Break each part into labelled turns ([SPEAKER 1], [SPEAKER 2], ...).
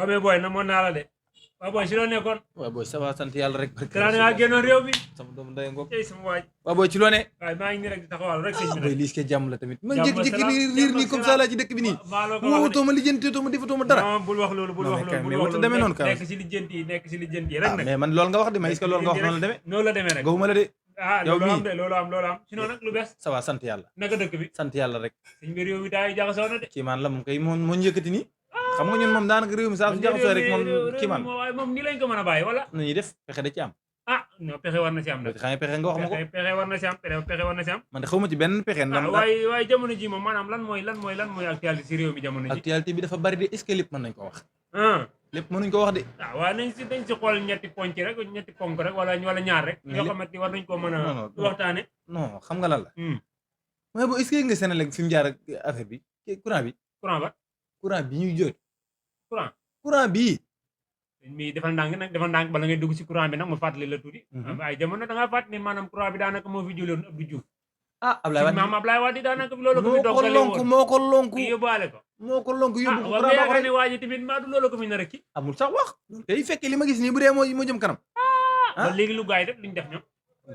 [SPEAKER 1] waaw mais booy na mën naa la de waaw booy si loo nekkoon
[SPEAKER 2] waaw booy ça va sant yàlla rek
[SPEAKER 1] kala nga génnoon réew mi
[SPEAKER 2] sama doomu ndey ngoog
[SPEAKER 1] tey sama waaj
[SPEAKER 2] waaw booy ci loo ne
[SPEAKER 1] waaye maa ngi nii rek di taxawal rek sëñ bi
[SPEAKER 2] booy
[SPEAKER 1] nag
[SPEAKER 2] lii jàmm la tamit man
[SPEAKER 1] Jàmm
[SPEAKER 2] jékki-jékki
[SPEAKER 1] salaam,
[SPEAKER 2] riir
[SPEAKER 1] jàmm
[SPEAKER 2] nii comme ça
[SPEAKER 1] salaam.
[SPEAKER 2] laa ci dëkk bi nii
[SPEAKER 1] maa loo ko wax
[SPEAKER 2] wootoo ma lijjanteetoo ma defatoo ma dara
[SPEAKER 1] non bul wax loolu bul
[SPEAKER 2] Non,
[SPEAKER 1] wax
[SPEAKER 2] mais
[SPEAKER 1] loolu
[SPEAKER 2] mais
[SPEAKER 1] bul wax
[SPEAKER 2] warut a demee noonu
[SPEAKER 1] loolu
[SPEAKER 2] quand
[SPEAKER 1] nekk si lijjanti yi rek nag
[SPEAKER 2] mais man loolu nga wax de mais est-ce que loolu nga wax noonu la demee
[SPEAKER 1] noonu la demee rek
[SPEAKER 2] gawuma la de
[SPEAKER 1] ah
[SPEAKER 2] yow
[SPEAKER 1] loolu am
[SPEAKER 2] mii.
[SPEAKER 1] de loolu am sinon nag lu bees
[SPEAKER 2] ça va sant yàlla
[SPEAKER 1] naka dëkk bi
[SPEAKER 2] sant yàlla rek
[SPEAKER 1] sëñ bi réew mi daay jaxasoo na de
[SPEAKER 2] kii maan la moom kay moo njëkkati nii xam nga ñun moom daanaka réew mi saa su jaxasoo rek moom kii maan
[SPEAKER 1] waaye moom nii lañ ko mën a bàyyi wala
[SPEAKER 2] nu ñuy def pexe da ci am
[SPEAKER 1] ah non pexe war na si am nag
[SPEAKER 2] xam nga pexe nga wax ma ko
[SPEAKER 1] pexe war na si am pexe war na si am
[SPEAKER 2] man de xawma ci benn pexe
[SPEAKER 1] ah waaye jamono ji moom maanaam lan mooy actualité si réew mi jamono ji
[SPEAKER 2] actualité bi dafa bari de est-ce que lépp mën nañ ko wax
[SPEAKER 1] ah
[SPEAKER 2] lépp mënuñ ko wax de
[SPEAKER 1] ah waaye dañ si xool ñetti ponk rek wala ñaar rek yoo xamante ni war nañ ko mën a waxtaane
[SPEAKER 2] non xam nga lan la mais boo est-ce que nga Senelec fi mu jaar ak affaire bi courant bi courant bi ñuy jot courant bii
[SPEAKER 1] mi defal ndànk bala ngay dugg si courant bi nag ma fàttali la tuuti ay jamono da nga fàttali maanaam courant bi daanaka moo fi jëloon Abdou Diouf
[SPEAKER 2] Ablaye Wade
[SPEAKER 1] maam Ablaye Wade daanaka loolu ko fi doggale woon
[SPEAKER 2] moo ko lonku
[SPEAKER 1] yóbbaale ko
[SPEAKER 2] yóbbu ko
[SPEAKER 1] war nga yaakaar ne waa ji tamit maa du loolu ko fi nar a kii
[SPEAKER 2] amul sax wax tey fekkee li ma gis nii bu dee moo jëm kanam
[SPEAKER 1] ba léegi lu gars yi def luñ def ñoom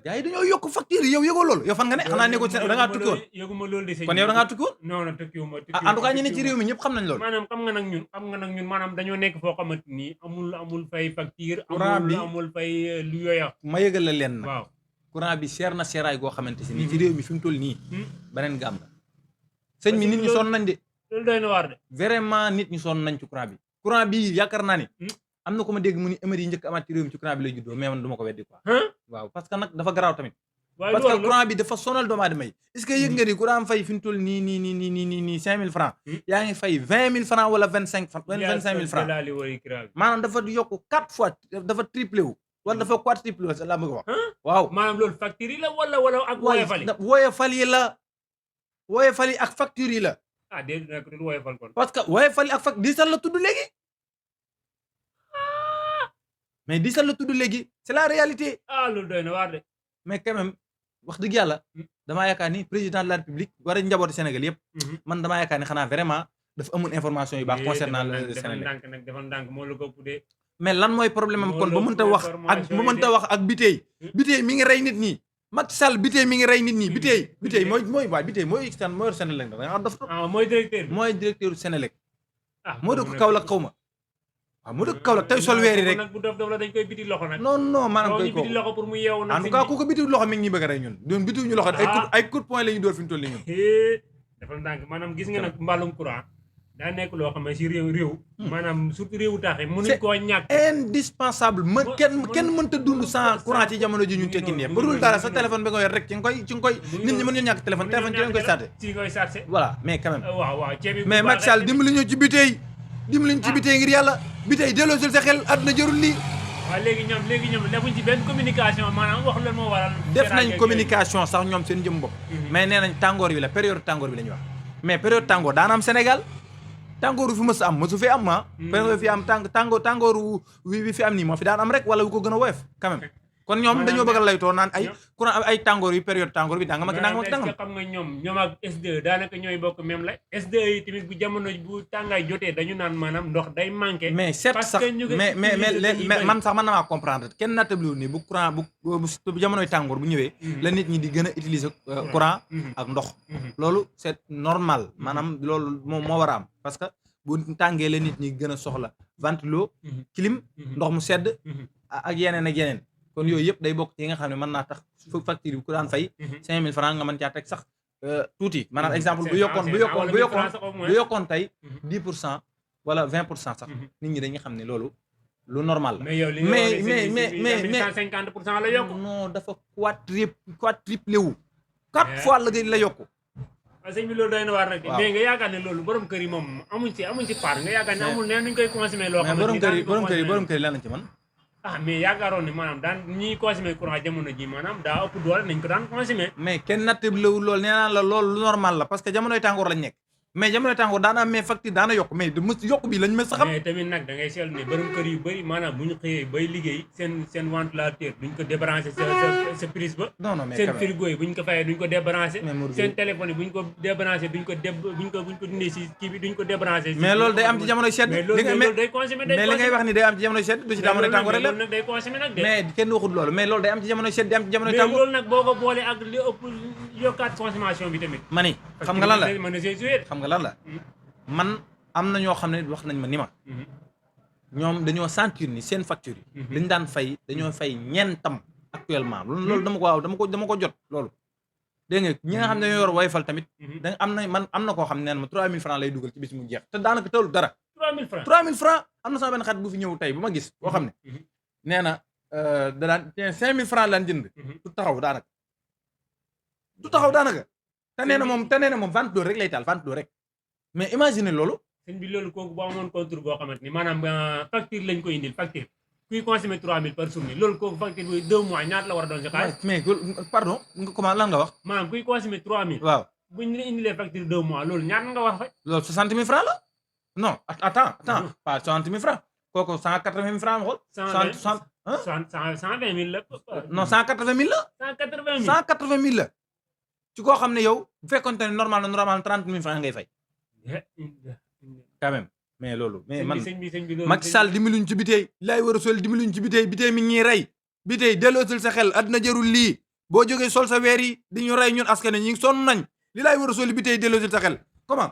[SPEAKER 2] gars yi dañoo yokk facture yi yow yëgoo loolu yow fan nga ne xanaa ne ko da ngaa tukki woon
[SPEAKER 1] yëguma loolu de
[SPEAKER 2] kon yow da ngaa tukki woon
[SPEAKER 1] non non tukkiwuma
[SPEAKER 2] en tout cas ñi ne ci réew mi ñëpp xam nañ loolu
[SPEAKER 1] maanaam xam nga nag ñun maanaam dañoo nekk foo xamante ni amul fay facture
[SPEAKER 2] courant bi
[SPEAKER 1] amul fay lu yooya
[SPEAKER 2] ma yëgal la leen nag
[SPEAKER 1] waaw
[SPEAKER 2] courant bi seer na seeraay goo xamante si nii ci réew mi fi mu toll nii beneen gaam la sëñ bi nit ñi sonn nañ de
[SPEAKER 1] loolu doy na waar de
[SPEAKER 2] vraiment nit ñi sonn nañ ci courant bi yaakaar naa ni am na ko ma dégg mu ni émeri yi njëkk amaat ci réew mi ci courant bi lay juddoo mais man du ma ko weddi quoi waaw parce que nag dafa garaaw tamit parce que courant bi dafa sonal doomu aadama yi est-ce que yëg nga ni courant fay fi mu toll nii 5000 francs yaa ngi fay 20000 francs wala 25000 francs maanaam dafa yokk 4 fois dafa triplé wu wala dafa quadruplé wu la bëgg a wax waaw
[SPEAKER 1] maanaam loolu facture yi la wala ak
[SPEAKER 2] woyofal yi la woyofal yi ak facture yi la
[SPEAKER 1] ah déedéet nekkul woyofal kon
[SPEAKER 2] parce que woyofal yi ak facture diisal la tudd léegi mais diisal la tudd léegi c'est la réalité
[SPEAKER 1] loolu doy na waar de
[SPEAKER 2] mais quand même wax dëgg yàlla damaa yaakaar ni président de la république war a njabootu Sénégal yëpp man damaa yaakaar ni xanaa vraiment dafa amul information yu baax concernant le Sénégal
[SPEAKER 1] defal ndànk moo la ko ëpp
[SPEAKER 2] mais lan mooy problème am kon ba mënta wax ak Biteye mi ngi rey nit ñi Macky Sall Biteye mi ngi rey nit ñi Biteye mooy Sénélec da nga dof mooy directeur Sénélec moo dëkk Kaolack xaw ma waaw moo dëkk Kaolack tey sol weeri rek
[SPEAKER 1] bu dof la dañ koy biti loxo nag
[SPEAKER 2] non maanaam koy
[SPEAKER 1] biti loxo pour mu yeewu nag
[SPEAKER 2] en tout cas ku ko bitiw loxo mi ngi ñuy bëgg a rey ñun doon bitiw ñu loxo ay coup de poing la ñu door fi ñu toll nii ñun
[SPEAKER 1] defal ndànk maanaam gis nga nag mbàllum courant daa nekk loo xam ne si réew maanaam surtout réewu taaxe mënuñ koo ñàkk
[SPEAKER 2] indispensable kenn mënta dund sans courant ci jamono ji ñun tekki nii bu dul dara sa téléphone bi nga yor rek ci nga koy nit ñi mën ñu ñàkk téléphone ci lañ koy chargé voilà mais quand même
[SPEAKER 1] waaw
[SPEAKER 2] mais Macky Sall dimbali ñu ci Biteye ngir yàlla Biteye delloosil sa xel àdduna jërul lii
[SPEAKER 1] waaw léegi ñoom defuñ ci benn communication maanaam wax lan moo waral
[SPEAKER 2] def nañ communication sax ñoom seen jëm bopp mais nee nañ tàngoor bi la période tàngoor bi la ñuy wax mais période tàngoor daana am Sénégal tàngooru fi mës a am mësu fi am période fi am tàngooru wi fi am nii moo fi daan am rek wala wu ko gën a woyof quand même kon ñoom dañoo bëgg a laytoo naan ay courant ay tàngoor yi période tàngoor bi danga ma dangam
[SPEAKER 1] xam nga ñoom ak SDE daanaka ñooy bokk même la SDE yi tamit bu jamono bu tàngaay jotee dañu naan maanaam ndox day manqué
[SPEAKER 2] mais certes sax mais man sax man na maa comprendre kenn nattabliwul nii bu courant bu jamonoy tàngoor bu ñëwee la nit ñi di gën a utiliser courant ak ndox loolu c'est normal maanaam loolu moo war a am parce que bu tàngee la nit ñi gën a soxla ventilo clim ndox mu sedd ak yeneen kon yooyu yëpp day bokk ci nga xam ne mën naa tax facture bi ku daan fay 5000 francs nga mën caa teg sax tuuti maanaam exemple bu yokkoon tey 10% wala 20% sax nit ñi dañuy xam ne loolu lu normal la mais
[SPEAKER 1] 150% la yokk
[SPEAKER 2] non dafa quadruplé wu 4 fois la yokku
[SPEAKER 1] waaw sëñ bi loolu doy na waar nag mais nga yaakaar ne loolu borom kër yi moom amuñ ci part nga yaakaar ne amul neen nuñ koy consommer loo xam ne
[SPEAKER 2] borom kër yi lan lañ ci mën
[SPEAKER 1] mais yaakaaroon ne maanaam daan ñiy consommer courant jamono ji maanaam daa ëpp doole nañ ko daan consommer
[SPEAKER 2] mais kenn nattablewul loolu nee naa la loolu lu normal la parce que jamonoy tàngoor lañ nekk mais jamono tàngoor daana am mais facture daana yokk mais du mës yokk bi lañ mës a xam.
[SPEAKER 1] mais tamit nag da ngay seetlu ne borom kër yu bëri maanaam bu ñu xëyee bay liggéey seen ventilateur duñ ko débranché sa prise ba.
[SPEAKER 2] non mais
[SPEAKER 1] seen frigo yi buñ ko fayee duñ ko débranché.
[SPEAKER 2] mais
[SPEAKER 1] seen téléphone yi buñ ko débranché buñ ko dindee si kii bi duñ ko débranché.
[SPEAKER 2] mais loolu day am ci jamonoy sedd.
[SPEAKER 1] mais loolu day consommé
[SPEAKER 2] mais li ngay wax ni day am ci jamonoy sedd du ci jamonoy tàngoor rek la.
[SPEAKER 1] loolu nag day consommé nag de.
[SPEAKER 2] mais kenn waxul loolu mais loolu day am ci jamonoy sedd di am ci jamonoy
[SPEAKER 1] mais
[SPEAKER 2] tàngoor.
[SPEAKER 1] loolu nag boo ko boolee ak li ëpp yokkaat consommation bi tamit.
[SPEAKER 2] ma ni xam nga lan la
[SPEAKER 1] mën na see joué.
[SPEAKER 2] xam nga lan la man am na ñoo xam ne wax nañ ma ni ma ñoom dañoo sentir ni seen facture yi liñ daan fay dañoo fay ñeentam actuellement loolu dama ko waaw dama ko jot loolu dégg nga ñi nga xam ne dañoo yor Woyofal tamit da am na koo xam ne ma 3000 francs lay dugal ci bis mu jeex te daanaka tawul dara 3000 francs am na sama benn xarit bu fi ñëw tey bu ma gis boo xam ne nee na da daan 5000 francs laan jënd du taxaw daanaka te nee na moom vente rek lay taal vente rek mais imagine loolu
[SPEAKER 1] sëñ bi loolu kooku boo amoon contour boo xamante ni maanaam facture lañ ko indil facture kuy consommer 3000 par journée loolu kooku facture bi 2 mois ñaata la war a doon si xaalis.
[SPEAKER 2] mais pardon nga comment lan nga wax.
[SPEAKER 1] maanaam kuy consommer 3000.
[SPEAKER 2] waaw
[SPEAKER 1] buñ la indilee facture 2 mois loolu ñaata nga wax fa.
[SPEAKER 2] loolu 60 000 francs la non attends pas 60 000 francs kooku 180 000 francs ma xool.
[SPEAKER 1] 120 000 la.
[SPEAKER 2] non 180 000 la. 180 000 la. ci koo xam ne yow bu fekkonte ne normal 30 000 francs ngay fay. quand même mais loolu mais man Macky Sall dimbaluñ ci bitey laay war a sol dimbaluñ ci bitey mi ngi rey bitey delloosil sa xel adduna jarul lii boo jógee sol sa weer yi di ñu rey ñun askan ñi sonn nañ li laay war a sol bitey delloosil sa xel comment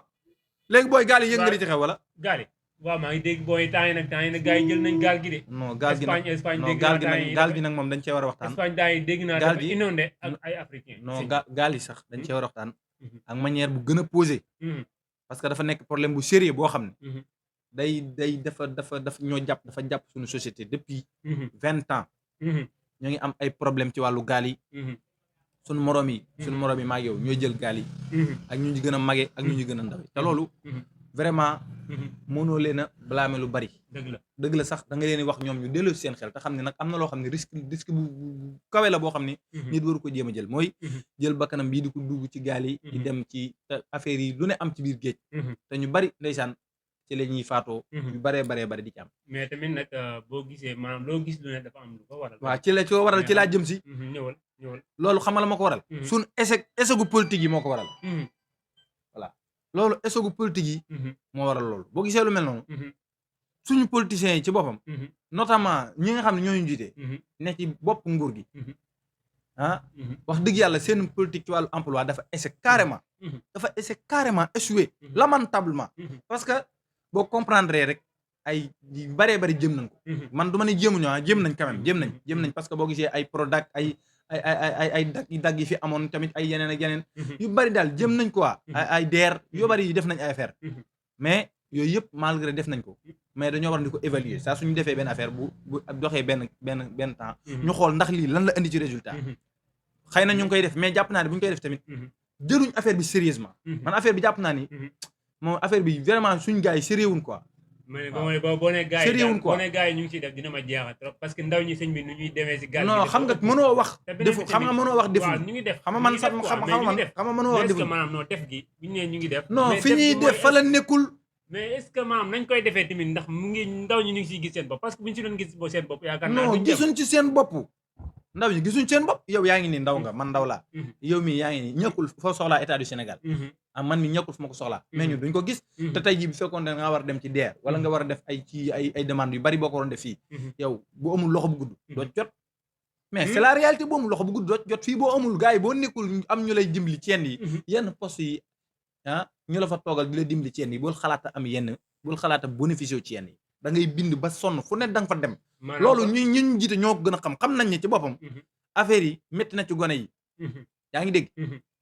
[SPEAKER 2] léegi booy gaal yi yëg nga ci xew wala
[SPEAKER 1] gaal yi waaw maa ngi dégg booy temps yi nag gars yi jël nañ gaal gi de
[SPEAKER 2] non gaal gi nag
[SPEAKER 1] Espagne
[SPEAKER 2] non gaal gi nag moom dañ cee war a waxtaan
[SPEAKER 1] Espagne temps yi dégg naa dafa inondé ak ay africain
[SPEAKER 2] non gaal yi sax dañ cee war a waxtaan ak manière bu gën a posé parce que dafa nekk problème bu sérieux boo xam ne day dafa ñoo jàpp suñu société depuis 20 ans ñoo ngi am ay problème ci wàllu gaal yi suñu moroom yi maag yow ñooy jël gaal yi ak ñu ñu gën a mage ak ñu ñu gën a ndaw te loolu vraiment mënoo leen a blâmer lu bari dëgg la sax da nga leen wax ñoom ñu delloo seen xel te xam ne nag am na loo xam ne risque bu kawe la boo xam ne nit waru ko jéem a jël mooy jël bakkanam bii di ko dugg ci gaal yi di dem ci affaire yi lu ne am ci biir géej te ñu bari ndeysaan ci la ñuy faatoo yu baree di ci am
[SPEAKER 1] mais tamit nag boo gisee maanaam loo gis lu ne dafa am lu ko waral
[SPEAKER 2] waaw ci la ko waral ci laa jëm si
[SPEAKER 1] ñëwal
[SPEAKER 2] loolu xamal ma ko waral suñ échec gu politique yi moo ko waral voilà loolu échec gu politique yi moo waral loolu boo gisee lu mel noonu suñu politiciens yi ci boppam notamment ñi nga xam ne ñooñu jiite ne ci bopp nguur gi wax dëgg yàlla seen politique ci wàllu emploi dafa échec carrément échoué lamentablement parce que boo comprendre rek ay bari jëm nañ ko man du ma ne jéemuñu jéem nañ quand même jéem nañ parce que boo gisee ay Prodac ay dagg yi fi amoon tamit ay yeneen ak yeneen yu bari daal jéem nañ quoi ay DER yu bari yi def nañ ay affaire mais yooyu yëpp malgré def nañ ko mais dañoo war di ko évaluer saa suñu defee benn affaire bu doxee benn temps ñu xool ndax lii lan la indi ci résultat xëy na ñu ngi koy def mais jàpp naa ne bu ñu koy def tamit jëluñ affaire bi sérieusement man affaire bi jàpp naa ni moom affaire bi vraiment suñ gars yi sérieux wuñ quoi
[SPEAKER 1] mais boo nee gars yi ñu ngi ciy def dina ma jeexal trop parce que ndaw ñi sëñ bi nu ñuy demee si gaal
[SPEAKER 2] non xam nga mënoo wax defu
[SPEAKER 1] ñu ngi def
[SPEAKER 2] xam nga man sax xam nga mënoo wax defu
[SPEAKER 1] maanaam non def gi buñu nee ñu ngi def
[SPEAKER 2] non fi ñuy def fa la nekkul
[SPEAKER 1] mais est-ce que maanaam nañ koy defee tamit ndax mu ngi ndaw ñi ñu ngi siy gis seen bopp parce que buñu si doon gis seen bopp yaakaar naa
[SPEAKER 2] non gisuñ ci seen bopp ndaw ñi gisuñ seen bopp yow yaa ngi nii ndaw nga man ndaw laa yow mii yaa ngi nii ñëkkul foo soxlaa état du Sénégal man mi ñëkkul fu ma ko soxlaa mais ñun duñ ko gis te tey jii bu fekkoon ne nga war a dem ci DER wala nga war a def ay demande yu bari boo ko waroon def fii yow bu amul loxo bu gudd doo jot mais c'est la réalité bu amul loxo bu gudd doo jot fii boo amul gars yi boo nekkul am ñu lay dimbali ci yenn yi yenn poste yi ñu la fa toogal di la dimbali ci yenn yi bul xalaata am yenn bul xalaata bénéficier ci yenn yi da ngay bind ba sonn fu ne da nga fa dem loolu ñu jiite ñoo gën a xam nañ ne ci boppam affaire yi métti na ci gone yi yaa ngi dégg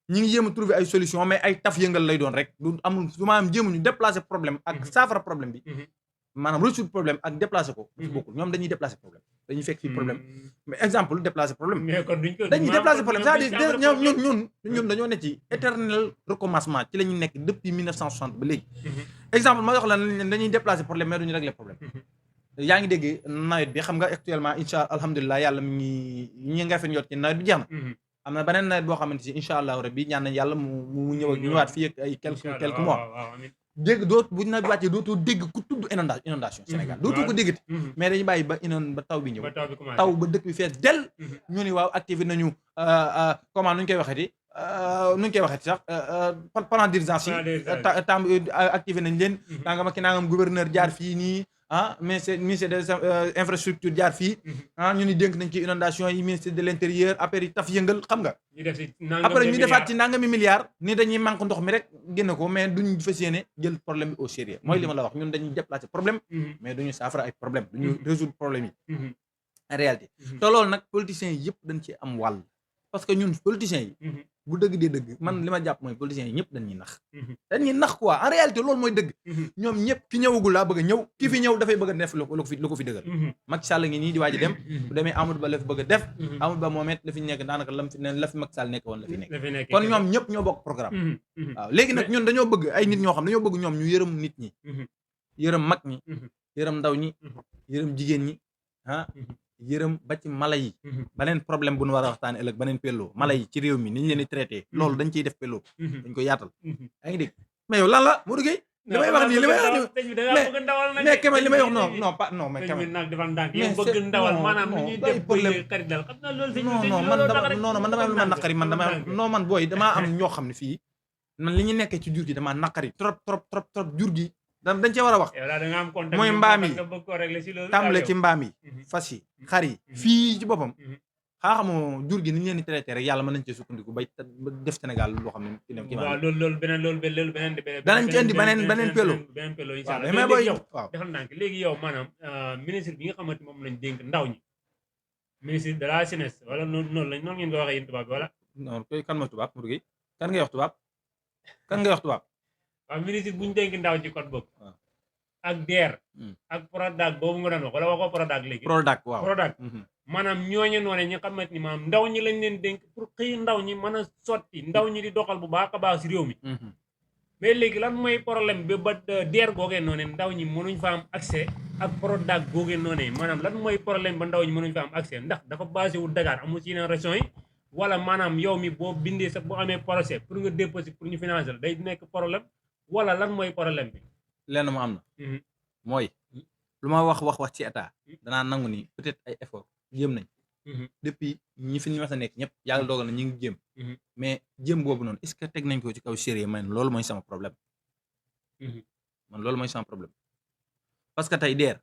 [SPEAKER 2] ñi ngi jéem a trouver ay solution mais ay taf yëngal lay doon rek du amul su maanaam jéemuñu déplacer problème ak saafara problème bi maanaam résoudre problème ak déplacer ko dafa bokkul ñoom dañuy déplacer problème dañuy fekk fii problème mais exemple déplacer problème dañuy déplacer problème c'est-à-dire ñun dañoo ne ci éternel recommencement ci la ñu nekk depuis 1960 ba léegi exemple ma wax la dañuy déplacer problème mais duñu régler problème yaa ngi dégg nawet bi xam nga actuellement incha alhamdulilah yàlla mi ngi ñi nga fen yot ci nawet bi jeex na am na beneen nawet boo xamante si incha allahu rabbi ñaan nañ yàlla mu ñëwaat fii ak ay quelques mois dégg buñ na wàccee dootoo dégg ku tudd inondation Sénégal dootoo ko déggati mais dañu bàyyi ba taw bi ñëw taw ba dëkk bi fees del ñu ni waaw activé nañu comment nuñ koy waxeti sax plan d'urgence yi tam activé nañ leen nangam ak nangam gouverneur jaar fii nii ministère des infrastructures jaar fii ñu ni dénk nañ ci inondation yi ministère de l'intérieur après yi taf yëngal xam nga après ñu defaat ci nangami milliards ni dañuy manque ndox mi rek génne ko mais duñ fas yéene jël problème bi au sérieux mooy li ma la wax ñun dañuy déplacer problème mais duñu saafara ay problème duñu résoudre problème yi en réalité te loolu nag politiciens yi yëpp dañ ci am wàll parce que ñun politiciens yi bu dëgg dee dëgg man li ma jàpp mooy politiciens yi ñëpp dañuy nax quoi en réalité loolu mooy dëgg ñoom ñëpp ki ñëwagul laa bëgg a ñëw ki fi ñëw dafay bëgg a def lu ko fi dëggal Macky Sall ngi nii di waaj a dem bu demee Amadou Ba la fi bëgg a def Amadou Ba moom it la fi nekk daanaka la fi Macky Sall nekk woon la fi nekk kon ñoom ñëpp ñoo bokk programme waaw léegi nag ñun dañoo bëgg ay nit ñoo xam dañoo bëgg ñoom ñu yërëm nit ñi yërëm mag ñi yërëm ndaw ñi yërëm jigéen ñi yërëm ba ci mala yi beneen problème bu ñu war a waxtaane ëllëg beneen pello mala yi ci réew mi ni ñu leen di traité loolu dañ ciy def pello dañ ko yaatal yaa ngi dégg mais yow lan la Modou Gueye li may wax nii mais Kema li may wax non mais Kema
[SPEAKER 1] nag dafa ndànk yow bëgg ndawal maanaam ni ñuy def problème xarit dal xam na loolu
[SPEAKER 2] man dama am lu ma naqari man man booy damaa am ñoo xam ne fii man li ñu nekkee ci jur gi damaa naqari trop jur gi dañ cee war a wax mooy mbaam yi tàmbale ci mbaam yi fas yi xar yi fii ci boppam xamoo jur gi ni ñu leen di traité rek yàlla mën nañ cee sukkandiku bay def Sénégal loo xam ne
[SPEAKER 1] waaw loolu beneen
[SPEAKER 2] danañ ci indi beneen pelo
[SPEAKER 1] inshallah mais booy waaw defal ndànk léegi yow maanaam ministre bi nga xamante moom lañ dénk ndaw ñi ministre de la jeunesse wala noonu ngeen ko waxee yéen tubaab bi wala
[SPEAKER 2] non koy kan mooy tubaab Modou Gueye kan ngay wax tubaab
[SPEAKER 1] waaw ministre bu ñu dénk ndaw ci code boobu ak DER ak Prodac boobu nga doon wax wala waxoo Prodac léegi Prodac maanaam ñooñu noone ñi xamante ni maanaam ndaw ñi lañ leen dénk pour xëy ndaw ñi mën a sotti ndaw ñi di doxal bu baax a baax si réew mi mais léegi lan mooy problème bi ba DER googee noone ndaw ñi mënuñ fa am accès ak Prodac googee noone maanaam lan mooy problème ba ndaw ñi mënuñ fa am accès ndax dafa basé wu Dakar amul ci yeneen régions yi wala maanaam yow mi boo bindee sax boo amee projet pour nga déposer pour ñu financer la day nekk problème wala lan mooy problème bi
[SPEAKER 2] lenn mu am na mooy lu ma wax ci état danaa nangu ni peut-être ay effort jéem nañ depuis ñi fi ñu mas a nekk ñëpp yàlla dogal na ñu ngi jéem mais jéem boobu noonu est-ce que teg nañ ko ci kaw sérieux man loolu mooy sama problème parce que tey DER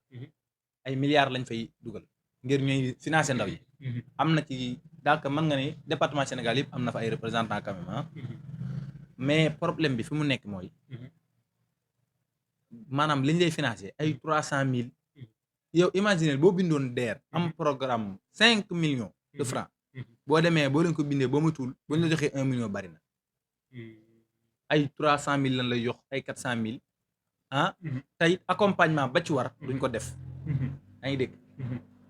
[SPEAKER 2] ay milliards lañ fay dugal ngir ñuy financer ndaw yi am na ci daanaka mën nga ne département Sénégal yëpp am na fa ay représentants quand même mais problème bi fi mu nekk mooy maanaam liñ lay financer ay 300 000 yow imaginer boo bindoon DER am programme 5 millions de francs boo demee boo leen ko bindee boo ma tuul boo ñu la joxee 1 million bari na ay 300 000 lan lay jox ay 400 000 tey accompagnement ba ci war duñ ko def yaa ngi dégg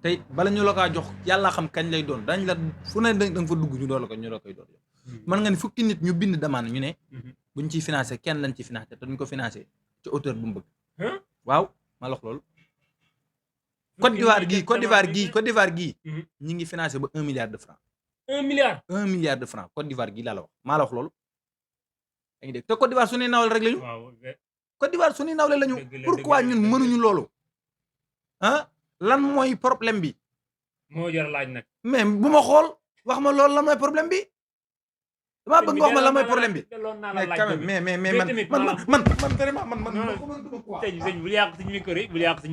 [SPEAKER 2] tey bala ñu la kaa jox yàlla xam kañ lay doon dañ la fu ne da nga fa dugg ñu doon la koy doon mën nga ni fukki nit ñu bind demande ñu ne buñ ciy financé kenn lañ ci financé te duñ ko financé ci hauteur bu mu bëgg waaw ma lox loolu Côte d'Ivoire gii ñi ngi financé ba 1 milliard de francs
[SPEAKER 1] 1 milliard
[SPEAKER 2] de francs Côte d'Ivoire gii laa la wax maa la wax loolu yaa ngi dégg te Côte d'Ivoire suñuy nawle rek lañu Côte d'Ivoire suñuy nawle lañu pourquoi ñun mënuñu loolu lan mooy problème bi
[SPEAKER 1] moo jar laaj nag
[SPEAKER 2] mais bu ma xool wax ma loolu lan mooy problème bi damaa bëgg nga wax ma lan mooy problème bi mais vraiment man
[SPEAKER 1] sëñ bu yàq suñu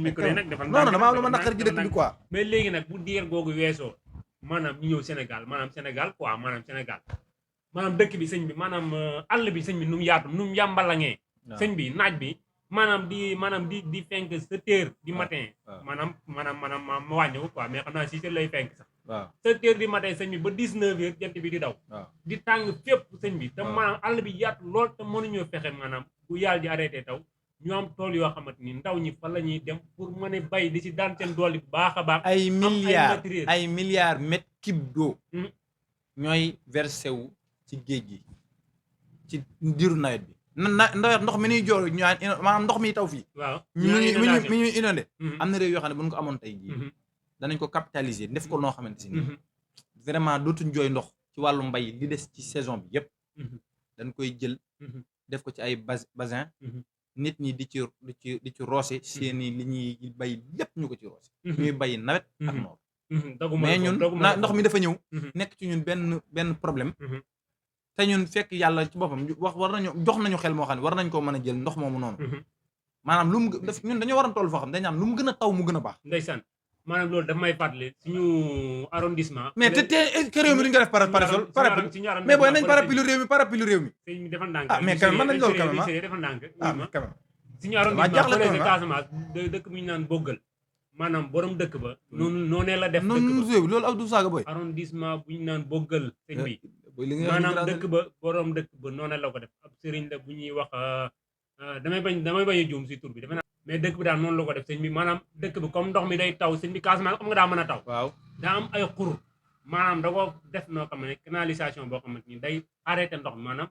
[SPEAKER 1] micro yi nag defal
[SPEAKER 2] non damaa am lu ma naqar ci dëkk bi quoi
[SPEAKER 1] mais léegi nag bu DER googu weesoo maanaam ñu ñëw Sénégal maanaam dëkk bi sëñ bi maanaam àll bi sëñ bi nu mu yaatu nu mu yàmbalangee sëñ bi naaj bi maanaam di fenk 7 heures du matin maanaam ma wàññewu quoi mais xam naa 6 heures lay fenk sax 7 heures du matin sëñ bi ba 19 heures jant bi di daw di tàng fépp sëñ bi te maanaam àll bi yaatu lool te mënuñoo fexe maanaam bu yàlla di arrêté taw ñu am tool yoo xamante ni ndaw ñi fa la ñuy dem pour mën a bay di ci daan seen doole bu baax a baax
[SPEAKER 2] ay milliards mètres cubes d'eau ñooy versé wu ci géej gi ci diiru nawet bi nawet ndox mi ñuy joor maanaam ndox mi taw fii
[SPEAKER 1] waaw
[SPEAKER 2] mi ñuy inondé am na réew yoo xam ne bu ñu ko amoon tey jii danañ ko capitaliser def ko noo xamante si ni vraiment dootuñ jooy ndox ci wàllu mbay li des ci saison bi yëpp dañ koy jël def ko ci ay basin nit ñi di ci roose seeni li ñuy bay lépp ñu ko ci roose ñuy bay nawet ak noor mais ñun ndox mi dafa ñëw nekk ci ñun benn problème te ñun fekk yàlla ci boppam war nañu jox nañu xel moo xam ne war nañ koo mën a jël ndox moomu noonu maanaam lu mu ñun dañoo waroon toll foo xam dañ naan lu mu gën a taw mu gën a baax
[SPEAKER 1] ndeysaan maanaam loolu daf may fàttali suñu arrondissement
[SPEAKER 2] mais te réew mi duñ ko def parasol mais booy nañ parapluie réew mi
[SPEAKER 1] sëñ mi dafa ndànk
[SPEAKER 2] mais quand même mën nañ loolu quand même
[SPEAKER 1] dafa ndànk
[SPEAKER 2] quand même
[SPEAKER 1] suñu arrondissement fële ca Casamance dëkk bu ñu naan Boggal maanaam borom dëkk ba noonee la def dëkk ba
[SPEAKER 2] loolu aw du saaga booy
[SPEAKER 1] arrondissement bu ñu naan Boggal sëñ bi maanaam dëkk ba borom dëkk ba noonee la ko def ab sëriñ la bu ñuy wax damay bañ a juum si tur bi defe naa mais dëkk bi daal noonu la ko def sëñ bi maanaam dëkk bi comme ndox mi day taw sëñ bi Casamance xam nga daa mën a taw
[SPEAKER 2] waaw
[SPEAKER 1] daa am ay xur maanaam da ko def noo xam ne canalisation boo xamante ni day arrêté ndox mi maanaam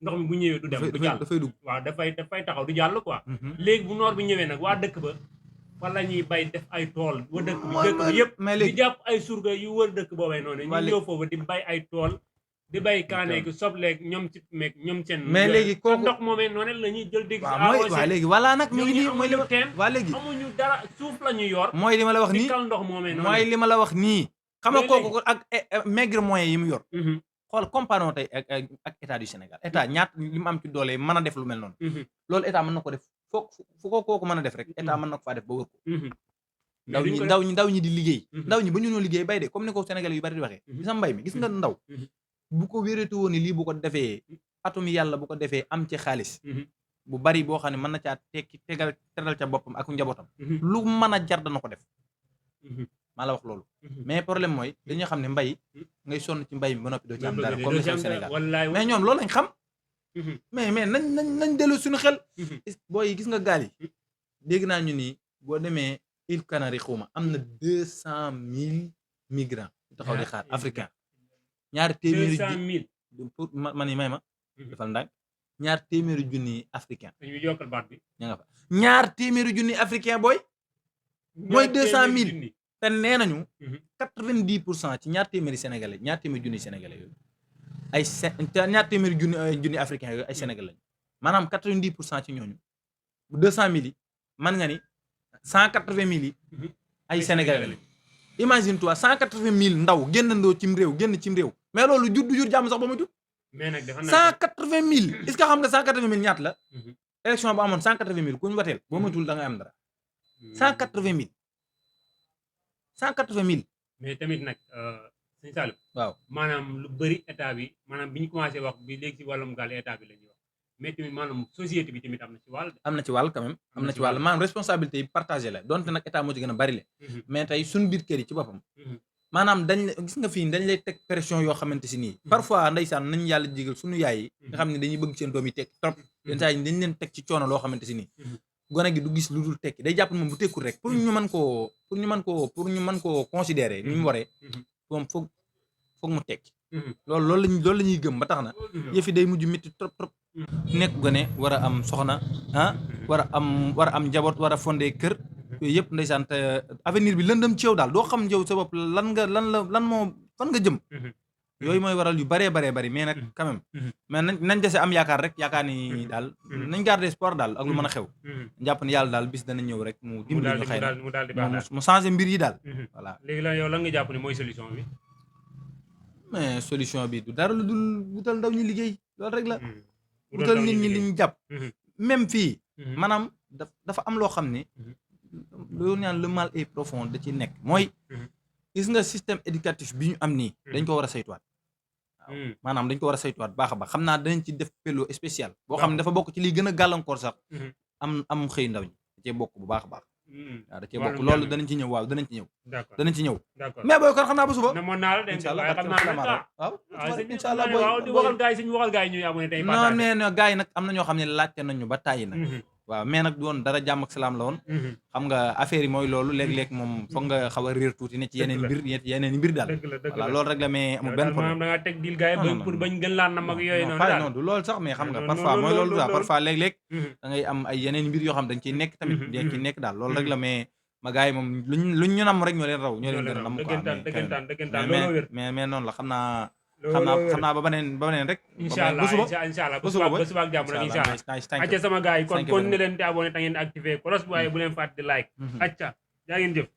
[SPEAKER 1] ndox mi bu ñëwee du dem du jàll
[SPEAKER 2] dafay dugg
[SPEAKER 1] waaw dafay taxaw du jàll quoi léegi bu noor bi ñëwee nag waa dëkk ba fa la ñuy bay def ay tool wa dëkk bi yëpp di jàpp ay surga yu wër dëkk boobay noonu ñu ñëw foofu di bay ay tool di bay kaaneegi sobleeg ñoom ci meeg ñoom seen
[SPEAKER 2] mais léegi kooku
[SPEAKER 1] ndox moomee noonu la ñuy jël dégg
[SPEAKER 2] waaw léegi voilà nag mi ngi nii mooy li ma
[SPEAKER 1] teen
[SPEAKER 2] waa léegi
[SPEAKER 1] amuñu dara suuf la ñu yor
[SPEAKER 2] mooy li ma la wax nii
[SPEAKER 1] di kal ndox moomee noonu
[SPEAKER 2] mooy li ma la wax nii xam nga kooku ak maigre moyens yi mu yor xool comparons tey ak état du Sénégal état ñaat li mu am ci doole mën a def lu mel noonu loolu état mën na ko def fu ko kooku mën a def rek état mën na ko faa def ba wër ko ndaw ñi di liggéey ndaw ñi ba ñu ñoo liggéey bay de comme ni ko Sénégal yu bari di waxee gis nga mbay mi gis nga ndaw bu ko wéretu woon ni lii bu ko defee atum yàlla bu ko defee am ci xaalis bu bari boo xam ne mën na caa tekki teral ca boppam ak njabootam lu mën a jar dana ko def maa la wax loolu mais problème mooy dañuy xam ne mbay ngay sonn ci mbay mi ba noppi doo ci am dara comme ni xew Sénégal mais ñoom loolu lañ xam mais nañ dellu suñu xel booy gis nga gaal yi dégg naa ñu ni boo demee île Canaries xawma am na 200,000 migrants yu taxaw di xaar africain ñaari téeméeri pour man yi may ma defal ndànk ñaar téeméeri junni africain
[SPEAKER 1] dañuy yokkal baat bi
[SPEAKER 2] ña nga fa ñaar téeméeri junni africain booy mooy 200,000 te nee nañu 90% ci ñaar téeméeri sénégalais ñaar téeméeri junni sénégalais yooyu ay ñaar téeméeri junni africain yooyu ay sénégalais lañu maanaam 90% ci ñooñu bu 200,000 yi man nga ni 180,000 yi ay sénégalais lañu imagine toi 180,000 ndaw génnandoo cim réew mais loolu jur du jur jàmm sax ba ma jur
[SPEAKER 1] mais nag
[SPEAKER 2] 180,000 est-ce que xam nga 180,000 ñaata la élection bu amoon 180,000 ku ñu wateel boo matul da nga am dara 180,000
[SPEAKER 1] mais tamit nag sëñ Saliou
[SPEAKER 2] waaw
[SPEAKER 1] maanaam lu bëri état bi maanaam bi ñu commencé wax bi léegi ci wàllum gaal état bi la ñuy wax mais tamit maanaam société bi tamit am na ci wàll
[SPEAKER 2] am na ci wàll quand même am na ci wàll maanaam responsabilité yi partagé la donte nag état moo ci gën a bari le mais tey suñ biir kër yi ci boppam maanaam gis nga fii dañ lay teg pression yoo xamante si nii parfois ndeysaan nañ yàlla jigal suñu yaay yi nga xam ne dañuy bëgg seen doom yi tekki trop yenn saa yi dañ leen teg ci coono loo xamante si nii gone gi du gis lu dul tekki day jàpp moom bu tekkul rek pour ñu mën koo considérer ni mu waree moom foog mu tekki loolu la ñuy gëm ba tax na yëfi day mujj métti trop nekk gone war a am soxna war a am njaboot war a fondé kër yooyu yëpp ndeysaan te avenir bi lëndëm ci yow daal doo xam yow sa bopp lan moo fan nga jëm yooyu mooy waral yu baree bari mais nag quand même mais nañ dese am yaakaar rek yaakaar ni daal nañ garder espoir daal ak lu mën a xew jàpp ne yàlla daal bis dana ñëw rek mu dimbali ñu xëy na mu changer mbir yi daal voilà
[SPEAKER 1] léegi la yow lan nga jàpp ne mooy solution bi
[SPEAKER 2] mais solution bi du dara lu dul wutal ndaw ñi liggéey loolu rek la wutal nit ñi li ñu jàpp même fii maanaam dafa am loo xam ne loolu ñaan le mal est profond da ci nekk mooy gis nga système éducatif bi ñu am nii dañ ko war a saytuwaat waaw maanaam dañ ko war a saytuwaat baax a baax xam naa danañ ci def pelo spécial boo xam ne dafa bokk ci liy gën a gàllankoor sax am xëy ndaw ñi da cee bokk bu baax a baax waaw da cee bokk loolu danañ ci ñëw mais booy kon xam naa ba suba incha allah
[SPEAKER 1] waaw di waxal gaay suñu waxal gaay ñuy abonné tey
[SPEAKER 2] non nee na gaay nag am na ñoo xam ne laajte nañu ba tàyyi nag waaw mais nag doon dara jàmm ak salaam la woon xam nga affaire yi mooy loolu léeg-léeg moom foog nga xaw a réer tuuti ne ci yeneen mbir daal voilà loolu rek la mais amul benn problème
[SPEAKER 1] da nga teg dil gaay ba pour bañ gën laa nam ak yooyu noonu daal
[SPEAKER 2] non du loolu sax mais xam nga parfois mooy loolu daal parfois léeg-léeg da ngay am ay yeneen mbir yoo xam dañ ciy nekk tamit dañ ciy nekk daal loolu rek la mais ma gars yi moom luñ ñu nam rek ñoo leen raw ñoo leen gën a nam quoi mais noonu la xam naa xam naa ba beneen rek
[SPEAKER 1] incha allah ba suba ak jàmm rek incha allah acca sama gars yi kon ne leen di abonné ta ngeen di activé cloche bu waaye bu leen fàtte di like acca jaa ngeen jëf